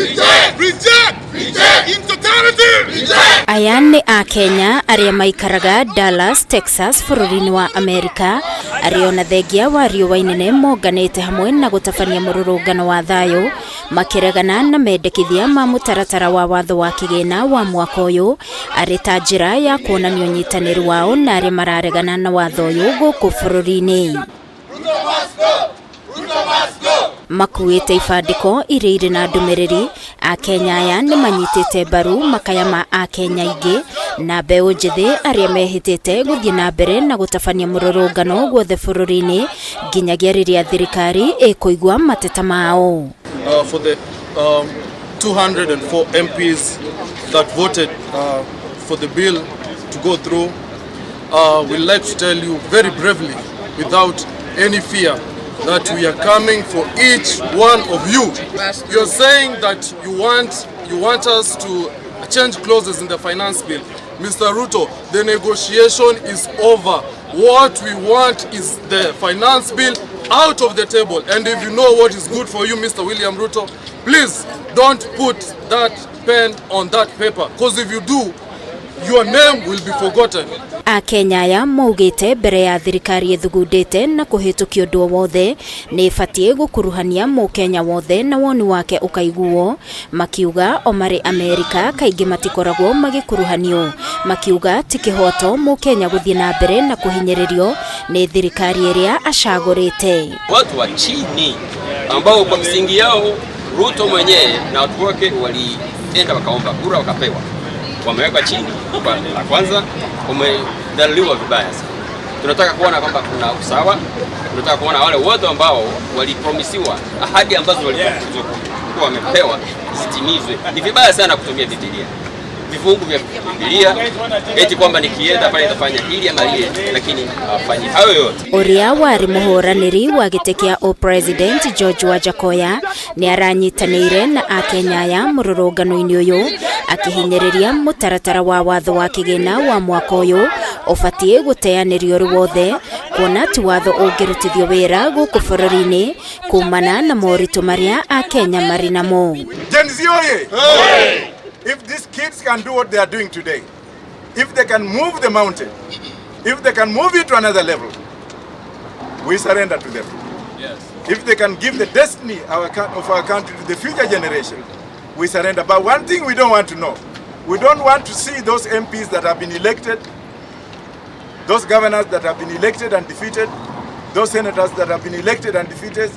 Reject! Reject! Reject! In totality! Reject! Aya nĩ Akenya arĩa maikaraga Dallas, Texas bũrũri-inĩ wa Amerika arĩa ona thengia wa riũa inene monganĩte hamwe na gũtabania mũrũrũngano wa thayũ makĩregana na mendekithia ma mũtaratara wa watho wa kĩgĩna wa mwaka ũyũ arĩ ta njĩra ya kuonania ũnyitanĩri wao na arĩa mararegana na watho ũyũ gũkũ bũrũri-inĩ. Makuĩte ibandĩko iria irĩ na ndũmĩrĩri Akenya aya nĩ manyitĩte mbaru makaya ma Akenya aingĩ na mbeũ njĩthĩ arĩa mehĩtĩte gũthiĩ na mbere na gũtabania mũrũrũngano guothe bũrũri-inĩ nginyagia rĩrĩa thirikari ĩkũigua mateta mao. For the 204 MPs that voted for the bill to go through, we'd like to tell you very bravely, without any fear, that we are coming for each one of you. You're saying that you want us to change clauses in the finance bill. Mr. Ruto, the negotiation is over. What we want is the finance bill out of the table. And if you know what is good for you, Mr. William Ruto, please don't put that pen on that paper. Because if you do, your name will be forgotten. Akenya aya maugĩte mbere ya thirikari ĩthugundĩte na kũhĩtũkia ũndũ o wothe nĩ ĩbatiĩ gũkuruhania mũkenya wothe na woni wake ũkaiguo, makiuga o marĩ Amerika kaingĩ matikoragwo magĩkuruhanio, makiuga ti kĩhoto mũkenya gũthiĩ na mbere na kũhinyĩrĩrio nĩ thirikari ĩrĩa acagũrĩte. Watu wa chini ambao kwa msingi yao Ruto mwenyewe na watu wake walienda wakaomba kura wakapewa, wamewekwa chini. Kwa la kwanza wamedhaliliwa vibaya sana. Tunataka kuona kwamba kuna usawa, tunataka kuona wale wote ambao walipromisiwa ahadi ambazo walikuwa wamepewa zitimizwe. Ni vibaya sana kutumia Biblia, vifungu vya Biblia eti kwamba nikienda pale nitafanya hili ama lile, lakini hawafanyi hayo yote. Ũrĩa warĩ mũhũranĩri wa gĩtĩ kĩa ũpresident George Wajackoyah nĩ aranyitanĩire na Akenya aya mũrũrũngano-inĩ ũyũ akĩhinyĩrĩria mũtaratara wa watho wa kĩgĩna wa mwaka ũyũ ũbatiĩ gũteanĩrio ũrĩ wothe kuona ti watho ũngĩrutithio wĩra gũkũ bũrũri-inĩ kumana na moritũ marĩa Akenya marĩ namo. Gen Z oye! If these kids can do what they are doing today, if they can move the mountain, if they can move it to another level, we surrender to them. If they can give the destiny of our country to the future generation, we surrender. But one thing we don't want to know, we don't want to see those MPs that have been elected, those governors that have been elected and defeated, those senators that have been elected and defeated,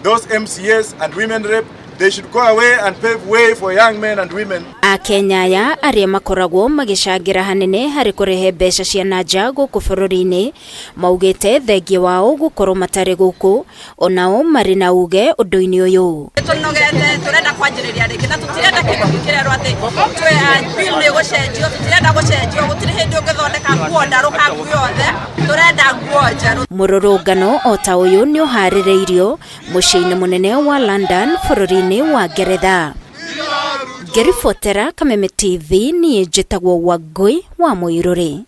those MCAs and women rep, they should go away and pave way for young men and women. Akenya aya arĩa makoragwo magĩcangĩra hanene harĩ kũrehe mbeca cia na nja gũkũ bũrũri-inĩ maugĩte thengia wao gũkorwo matarĩ gũkũ onao marĩ na uge ũndũ-inĩ ũyũ. Tũnogete, tũrenda kwanjĩrĩria rĩngĩ na tũtirenda kĩndũ gĩkĩrerwo atĩ bill nĩ gũcenjio. Tũtirenda gũcenjio, gũtirĩ hĩndĩ ũngĩthondeka nguo ndarũkangu yothe, tũrenda nguo njerũ. Mũrũrũngano o ta ũyũ nĩ ũharĩrĩirio mũciĩ-inĩ mũnene wa London bũrũri-inĩ wa Ngeretha. Ngĩribotera Kameme TV, niĩ njĩtagwo Wangũi wa Mũirũrĩ.